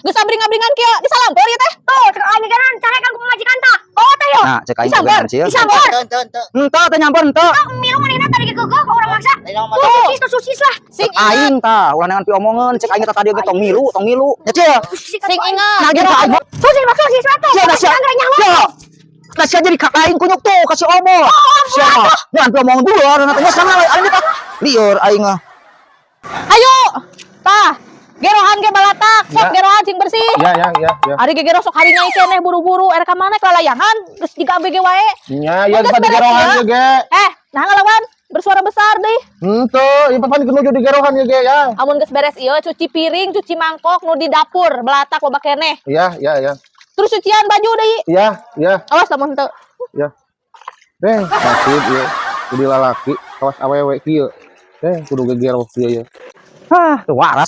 Geus abring-abringan kieu disalamper ieu teh. Tuh, cek aing gegeran carekan ku pamajikan tah. Oh teh yo. Nah, cek aing Disamper, ogean sieun. Disamper. Teu teu teu. Henteu, teu nyamper henteu. Ah, milu manehna tadi ge geugeuh ka urang maksa. Lain mah. Tuh, sosis tuh sosis lah. Sing ingat, Aing tah, ulah neangan piomongeun, cek aing teh tadi ge tong milu, tong milu. Ya cia. Sing ingat. Nah, gitu aing. Sosis mah sosis mah tuh. Sia, dah sia. Pamajikan geura nyaho. Sia. Lah sia jadi kak aing kunyuk tuh kasih omong. Siapa? Jangan piomongan dulu, nanti sama aing teh. Lieur aing ah. Ayo. Tah, gerohan ge balatak, sok Ya. gerohan sing bersih. Ya. Ari gegero sok harinya keneh buru-buru, erek ka mana kalayangan, geus digawe ge wae. Nya, ya Geus pan beres digerohan ya. ye ge. Eh, nah ngelawan bersuara besar deh. Henteu, ieu pan menuju digerohan ye ge ya. Amun geus beres ieu cuci piring, cuci mangkok nu di dapur, belatak loba keneh. Ya. Terus cucian baju deui. Ya. Awas lamun henteu. Ya. Deh, nasib ieu. Jadi lalaki, kawas awewe kieu. Deh, kudu gegero kieu ye. Ah, tuh waras.